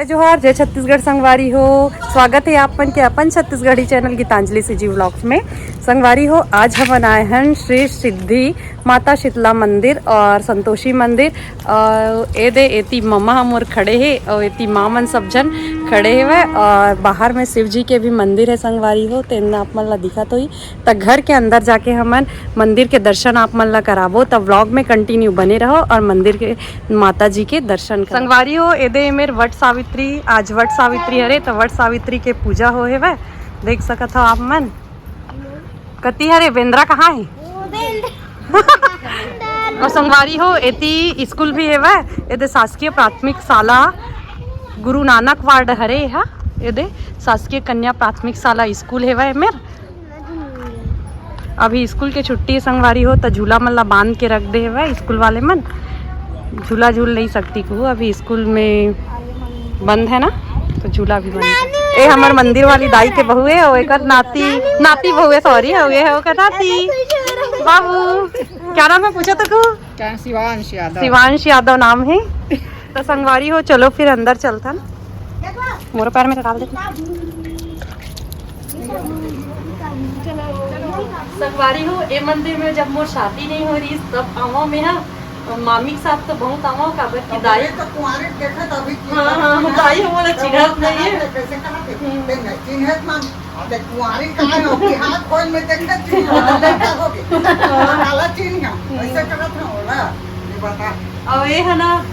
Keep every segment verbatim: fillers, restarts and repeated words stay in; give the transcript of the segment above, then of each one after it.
जोहार, जय छत्तीसगढ़ संगवारी हो। स्वागत हे आप मन के अपन Chhattisgarhi channel Geetanjali CG vlogs में। संगवारी हो, आज हमन आए हन श्री सिद्धि माता शीतला मंदिर और संतोषी मंदिर। और ए दे, एती ममा ह मोर खड़े हे और एती माँ मन सब झन खड़े हेवय और बाहर में शिव जी के भी मंदिर हे संगवारी हो, तेन आप मन ला दिखत होही। त घर के अंदर जाके हमन मंदिर के दर्शन आप मन ला कराबो। त व्लॉग में कंटिन्यू बने रहो और मंदिर के माता जी के दर्शन करो। संगवारी हो, एदे मेर वट सावित्री, आज वट सावित्री हरे, त वट सावित्री के पूजा हो हेवय, देख सकत हो आप मन। कति हरे बेंदरा, कहाँ हे? और संगवारी हो, एती स्कूल भी हेवय, एदे शासकीय प्राथमिक शाला गुरु नानक वार्ड हरे, हा एदे शासकीय कन्या प्राथमिक शाला स्कूल हेवय मेर। अभी स्कूल के छुट्टी हे संगवारी हो, त झूला मन ला बांध के रख दे हवय स्कूल वाले मन। झूला झूल नहीं सकती कहू, अभी स्कूल में बंद है ना, तो झूला भी बंद है। ए हमर मंदिर वाली दाई के बहू है, और एकर नाती, नाती बहू है, सॉरी, हो गए है ओकर नाती। बाबू, क्या नाम है पूछा तो कहू? क्या? शिवांश यादव। शिवांश यादव नाम है। तो संगवारी हो, चलो फिर अंदर चलथन। मोरो पैर में तो डाल देते। संगवारी हो, ए मंदिर में जब मोर शादी नहीं हो रही, तब आवा मैं हा, मामी के साथ तो बहुत आवा, काबर की दाई तो कुंवारी देखत अभी की हाँ, हाँ, दाई हो बोला, चिन्हत नहीं है। कैसे कहा थे? हम्म। ते नहीं चिन्हत मान, ते कुंवारी कहाँ है? अभी हाथ खोल में देखत थी, लड़का हो गए। काला चिन्ह है, ऐसे कहत है, बोला, ये बता। अब ये है ना,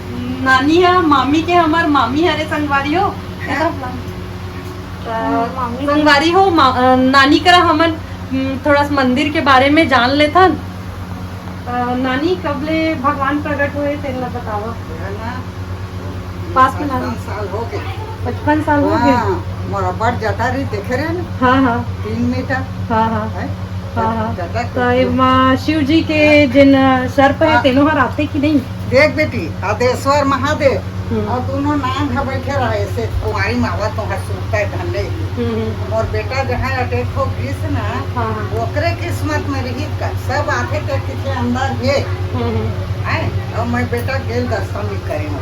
नानी है, मामी के, हमार मामी हरे संगवारी हो। हाँ। त मामी संगवारी हो, मा-, अ, नानी करा हमन, हम्म, थोड़ा सा मंदिर के बारे में जान लेथन। अ, नानी, कब ले भगवान प्रकट हुए, तेन ला बतावा। पास में नानी। पचपन साल हो गए। पचपन साल हो गए? हाँ, मोर अब्बड़ जटा रही, देखे रहे ना? हाँ, हाँ। तीन मीटर। हाँ, हाँ। है? हाँ, हाँ। जटा तो के ये माँ शिव जी के हाँ। जिन, अ, सर्प है, हाँ। तेनो हर आते कि नहीं? देख बेटी, आदेश्वर महादेव हम्म। और दोनों नांग ह बैठे रहे, ऐसे कुंवारी मावा तो हर सुनता है धन नहीं। हम्म, हम्म। और बेटा जहाँ अटैक हो गई ना, हाँ, हाँ। ओकरे किस्मत में रही का, सब आते थे किथे अंदर ये। हम्म, हम्म। हैं? और मैं बेटा गेल दर्शन भी करे हूँ।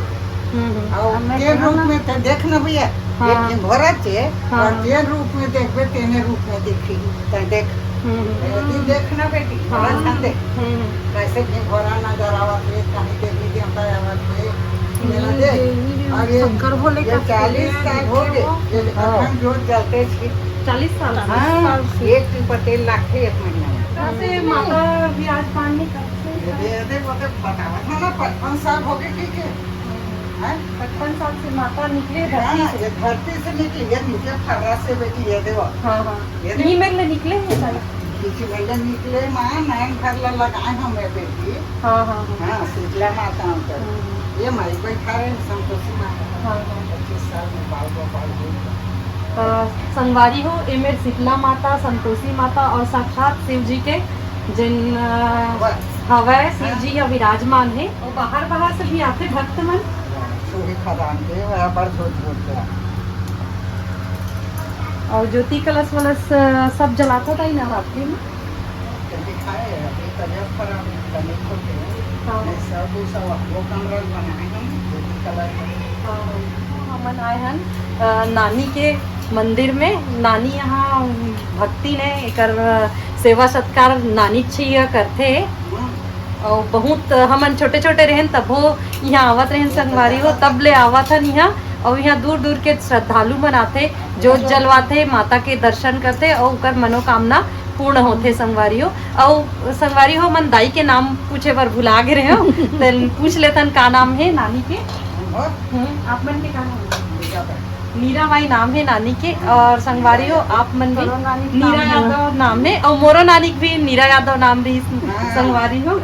हम्म, हम्म। और अब मैं जेन कहा रूप ना। में ते देख ना भैया, हाँ। एक दिन भरत जे, हाँ। और जेन रूप में देखबे, तेने रूप में देखी, ते देख। हम्म, हम्म। ये दिन देख ना बेटी, हाँ। भरत ना देख। हम्म, हम्म। कैसे भी भोरा नजर आवत हे, कहीं देवी देवता आवत हे, मेला हम्म, देख। देवी देवता, अब ये, शंकर भोले ये का चालीस पूजा साल हो गए, वो। ये हाँ। अखंड जोत जलते छी। चालीस साल? हाँ, चालीस साल से। एक टिपा तेल लागथे एक महीना में। कैसे माता विराजमान नहीं करते? ये दे, ये दे, वो तो बतावत हूँ ना, पचपन साल हो गए, ठीक है। हैं? पचपन साल से माता निकले धरती हाँ, से। ये धरती से निकली, ये नीचे फर्रा से बेटी, ये देखो। हाँ, हाँ। ये ये देखो। मेरे लिए निकले हैं सारे। बीच में ले निकले माँ, नैन भर ला लगाए हम ये बेटी। हाँ, हाँ, हाँ। हाँ, शीतला माता उनकर। हम्म। ये माई बैठा रहे, संतोषी माता। हाँ, हाँ। पच्चीस साल में बाल गोपाल जी। अ, संगवारी हो, ए मेर शीतला माता, संतोषी माता और साक्षात शिव जी के जिन, अ, वाह। हवय, शिव हाँ। जी ह विराजमान हे। और बाहर, बाहर से भी आथे भक्त मन। सूही खदान के, वह बड़ झोट झोट के। और ज्योति कलश वलश, अ, सब जलाता था ही नवरात्रि में? तो दिखाए, अभी तबियत खराब है, तनिक होते हैं। हाँ। नहीं, सब, वो सब वो कमरा बनाए हैं, ज्योति कलश। हाँ, हमन आए हन, अ, नानी के मंदिर में। नानी यहाँ भक्तिन हे, एकर, अ, सेवा सत्कार नानी छी ह करथे। हम्म। अउ बहुत हमन छोटे-छोटे रहेन तभो इहाँ आवत रहेन संगवारी हो, तब ले आवत हन इहाँ। अउ इहाँ दूर-दूर के श्रद्धालु मन आथे, जोत जलवाथे, माता के दर्शन करथे अउ ओकर मनोकामना पूर्ण होथे संगवारी हो। अउ संगवारी हो, मन दाई के नाम पूछे बर भुला गे रहेव, तेन पूछ लेथन का नाम हे नानी के? हम्म, आप मन के का नाम हे? मीराबाई नाम हे नानी के। और संगवारी हो, आप मन भी? नीरा यादव नाम हे, अउ मोरो नानी के भी नीरा यादव नाम रहिस। हाँ। संगवारी हो।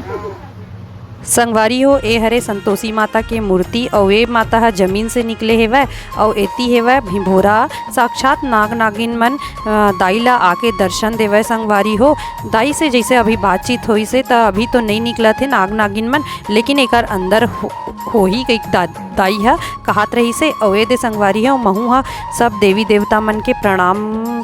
संगवारी हो, ए हरे संतोषी माता के मूर्ति, अउ ए माता ह जमीन से निकले हेवय, अउ एती हेवय भिभोरा, साक्षात नाग नागिन मन, अ, दाई ला आके दर्शन देवय संगवारी हो। दाई से जैसे अभी बातचीत होइस हे, त अभी तो नई निकलत हे नाग नागिन मन, लेकिन एकर अंदर हो, होही कहिके दा-, दाई ह कहत रहिस हे। अउ ए दे संगवारी हो, महूँ ह सब देवी देवता मन के प्रणाम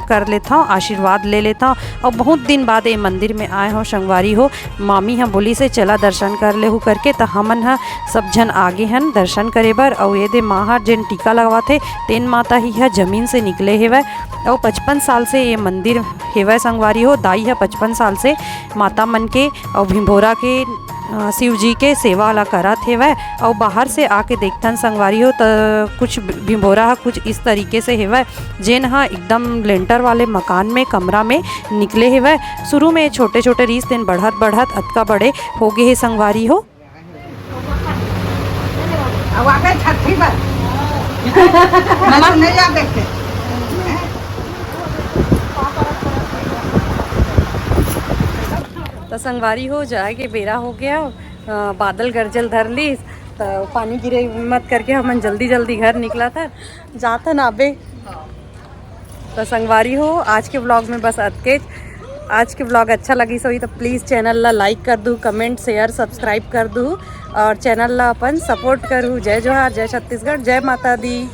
कर लेथव, आशीर्वाद ले लेथव। अउ बहुत दिन बाद ए मंदिर में आए हो संगवारी हो, मामी ह बोलिस हे, "चला दर्शन कर लेहू" करके। त हमन ह सब झन आगे हन दर्शन करे बर। अउ ए दे माँ ह जेन टीका लगवाथे, तेन माता ही ह जमीन से निकले हेवय। अउ पचपन साल से ये मंदिर हेवय संगवारी हो। दाई ह पचपन साल से माता मन के अउ भिंभोरा के, अ, शिव जी के सेवा ला करत हेवय। अउ बाहर से आके देखथन संगवारी हो, त कुछ भिंभोरा ह कुछ इस तरीके से हेवय, जेन ह एकदम लेंटर वाले मकान में, कमरा में निकले हेवय। शुरू में छोटे-छोटे रिहिस, तेन बढ़त-बढ़त अतका बड़े हो गे हे संगवारी हो। अब आके छठी बर। नमक नहीं आ देखते। त संगवारी हो, जाए के बेरा हो गया। अ, बादल गरजल धर लीस, त पानी गिरे मत करके हमन जल्दी जल्दी घर निकला था, जाता ना अबे। त संगवारी हो, आज के व्लॉग में बस अतकेच। आज के व्लॉग अच्छा लगिस होही त प्लीज चैनल ला लाइक कर दू, कमेंट, शेयर, सब्सक्राइब कर दू और चैनल ला अपन सपोर्ट करू। जय जोहार, जय छत्तीसगढ़, जय माता दी।